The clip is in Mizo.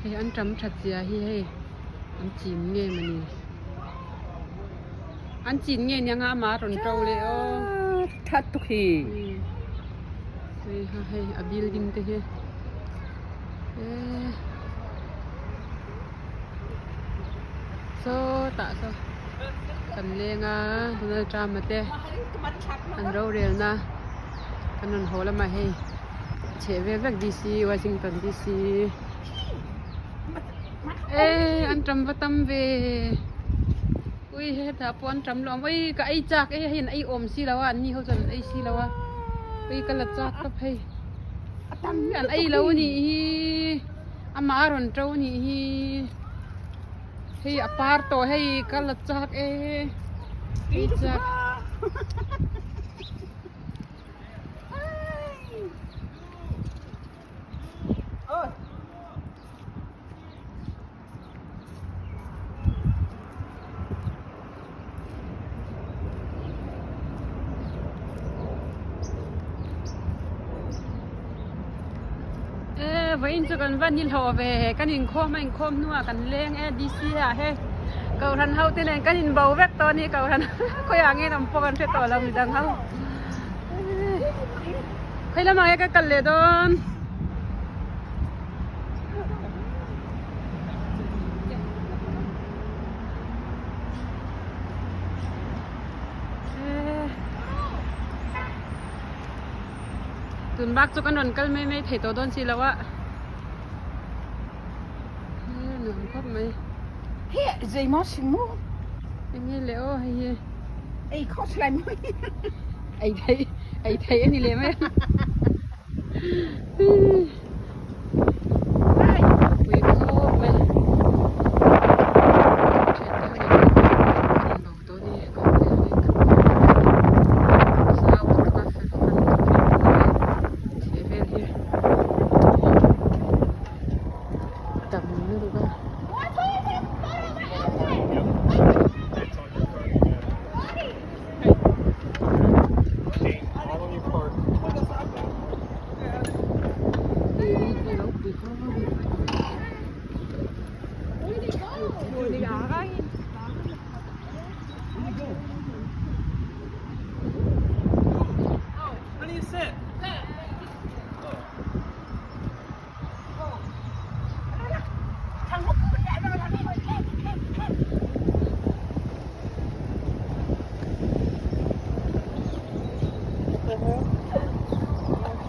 Hei an tam that zia hi hei an chin nge mawni an chin nge nia nga ama a rawn to leh aw That tuk hi. Hei ha hei a building te hi eee sawtah saw kan leng a Donald Trump a te an rorelna kan rawn haw lamah hei chheh vel vek D_C Washington D_C eee an tam va tam ve ui hetah pawh an tam lo ui ka ei chak e hei an ei awm si lo a an ni ho chuan an ei si lo a ui ka la chak tawp hei an ei lo a nih hi amah a rawn to a nih hi hei a par tawh hei ka la chak e ei chak. E vawiin chu kan va ni hlawh ve kan inkhawm a inkhawm hnuah kan leng e D_C ah he kohhran ho te nen kan inbo vek tawh a ni kohhran khawiah nge an awm pawh kan hre tawh lo midang ho khawi lamah nge ka kal leh dawn. Tun bak chu kan rawn kal mai mai thei tawh dawn si lo a nuam khawp mai. Hi zeimaw si mu? Enge le aw hei hi. Ei kho thlai maw? Ei thei ei thei a ni leh mai a.